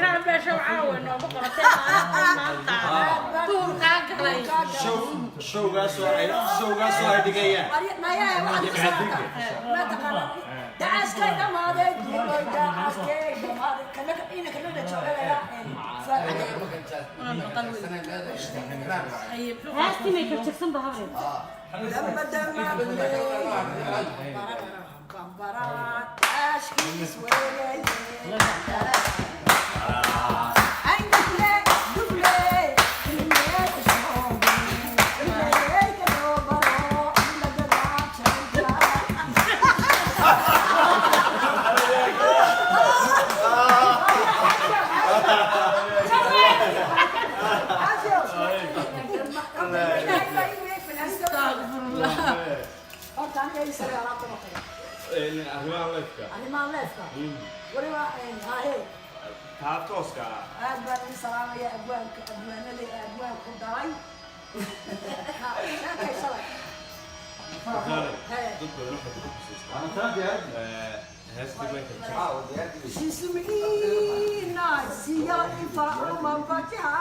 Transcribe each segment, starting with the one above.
Ikraan beesha waxaa way noogu qoratay maanta duhurkaa galay. Showgaasoo ay dhigayaan. Dacaskay dhamaaday, duuloy, dacaskay dhamaaday, kana ina kana jooganaya. Waan maqal wey. Haye, muxuu? Heestii Michael Jackson ba habre. Lama dhamaaday bambara daashkiis weeye. Ay duble duble ilmee kusoobe ilmee kadoo baro ilmadada janta. Arrimaha leefka. Arrimaha leefka weliba hahe. Taa tooska ah. Aad baan idin salaamaya, abwaanka, abwaanada, abwaanku dhalay sheekay shalay. Dad badan waxay ku xusuustaan heestii Michael Jackson. Sismiina siya ifara fatiha.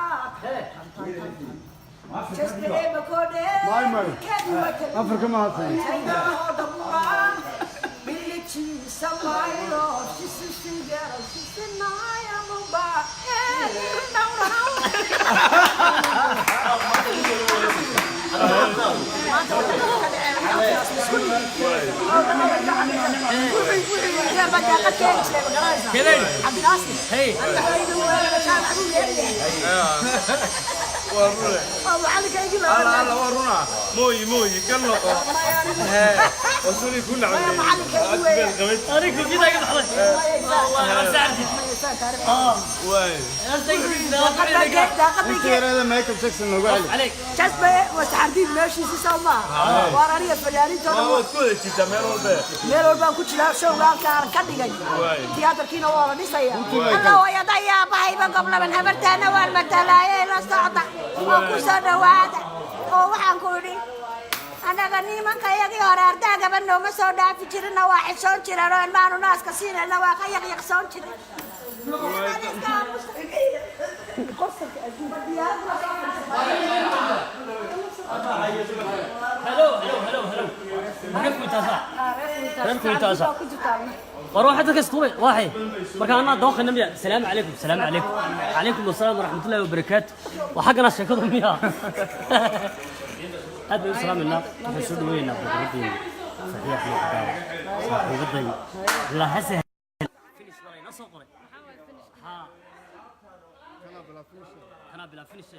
Maymay. Afrika ma hadsan. Hey. Waa rune. Alla alla, waa runa. Mooyi mooyi kan noqo hee wasuni ku nacamleeyey qabad. Anigu kida iga baxday. Wallahi saartid. Waay. Inta yareeda Michael Jackson noogu celi. عليك. Jasbe wasaxardiid meeshiisi soo maaha, waar aniga fanaaniintooda. Waad ku wada jirtaa meel walbe. Meel walbaan ku jiraa, showga halkaan ka dhigay. Waay. Tiyaatarkiina waa la dhisaya. Alla hooyadayaa bahayba goblaban habartaana waan matalaaye la socda oo ku soo dhawaada. Oo waxaan ku idhi, annaga nimankayagii hore ardaagaba nooma soo dhaafi jirina, waa xishoon jireen oo ilmaanu naaska siinayna waa ka yaqyaqsoon jiren. Hello hello hello hello. Reerku intaasa. Reerku intaasa. War waxaad dadka istuubay waxay marka anaa dooqana miya? Salaamu calaykum, salaamu calaykum, calaykum asalaam waraxmatullaahi wabarakaatu. Waa xaggana sheekadu miya? Aad bay u salaamaynaa, waxaan soo dhaweynaynaa boqoradeena Saxiix Axmed Cadaawa, saaxiibaday lahase finish baa laynoo soo qoray. Ha, kanaa bilaa finish.